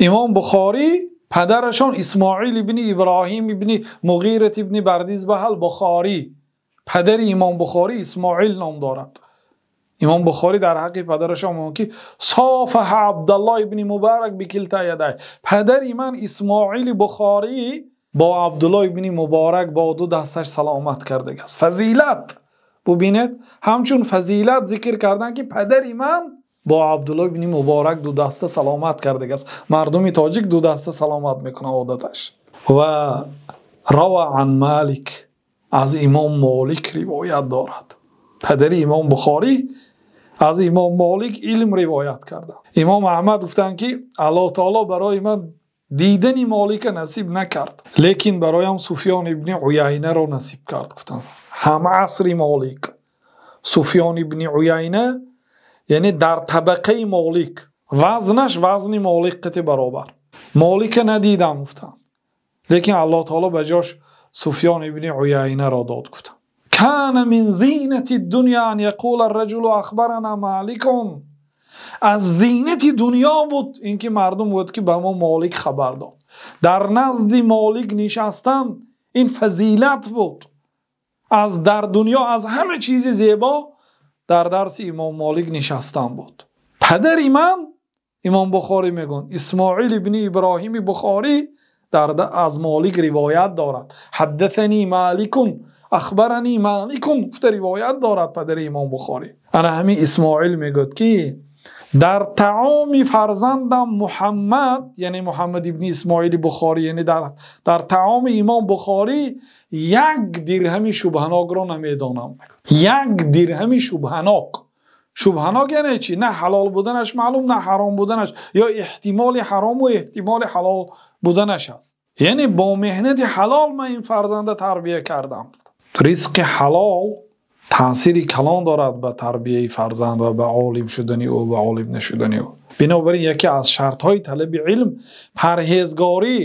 Имом Бухорӣ падарашон Исмоил ибни Иброҳим ибни Муғира ибни Бардизбаҳ Бухорӣ. Падари Имом Бухорӣ Исмоил ном дорад. Имом Бухорӣ дар ҳаққи падарашон мегӯяд, ки صافح Абдуллоҳ ибни Муборак بكلتا يديه. Падари ман Исмоил Бухорӣ бо Абдуллоҳ ибни Муборак бо ду дасташ саломат кардааст. Фазилат. Бубинед, ҳамчун фазилат зикр карданд, ки падари ман бо Абдуллоҳ ибни Муборак ду даста саломат кардааст. Мардуми тоҷик ду даста саломат мекунанд одаташ. Ва روى عن Молик, аз Имом Молик ривоят дорад. Падари Имом Бухорӣ аз Имом Молик илм ривоят кардааст. Имом Аҳмад гуфтанд, ки Аллоҳи таъоло барои ман дидани Моликро насиб накард, лекин барояш Суфён ибни Уяйнаро насиб кард, гуфтанд. Ҳам асри Молик. Суфён ибни Уяйна, яъне дар табақаи Молик, вазнаш вазни Молик қати баробар. Моликро надидам, гуфтанд, лекин Аллоҳи таъоло ба ҷояш Суфён ибни Уяйнаро дод, гуфтанд. كان من زينة الدنيا أن يقول الرجل أخبرنا مالك. Аз зинати дунё буд инки мардум гуфт, ки ба мо Молик хабар дод. Дар назди Молик нишастан ин фазилат буд. Аз дар дунё аз ҳама чизи зебо дар дарси Имом Молик нишастан буд. Падари ман Имом Бухорӣ мегӯянд, Исмоил ибни Иброҳим Бухорӣ дар аз Молик ривоят дорад. حدثني مالك أخبرني مالك гуфта ривоят дорад падари Имом Бухорӣ. Ана ҳамин Исмоил мегӯяд, ки дар таоми фарзандам Муҳаммад, яъне Муҳаммад ибни Исмоил Бухорӣ, яъне дар таоми Имом Бухорӣ як дирҳами шубҳанокро намедонам. Як дирҳами шубҳанок. Шубҳанок яъне чӣ? На ҳалол буданаш маълум, на ҳаром буданаш, ё эҳтимоли ҳаром ва эҳтимоли ҳалол буданаш аст. Яъне бо меҳнати ҳалол ман ин фарзандро тарбия кардам. Ризқи ҳалол таъсири калон дорад ба тарбияи фарзанд ва ба олим шудани ӯ ва олим нашудани ӯ. Бинобар ин яке аз шартҳои талаби илм парҳезгорӣ.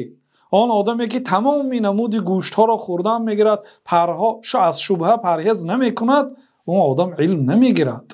Он одаме ки тамоми намуди гӯштҳоро хӯрдан мегирад, парҳо аз шубҳа парҳез намекунад, он одам илм намегирад.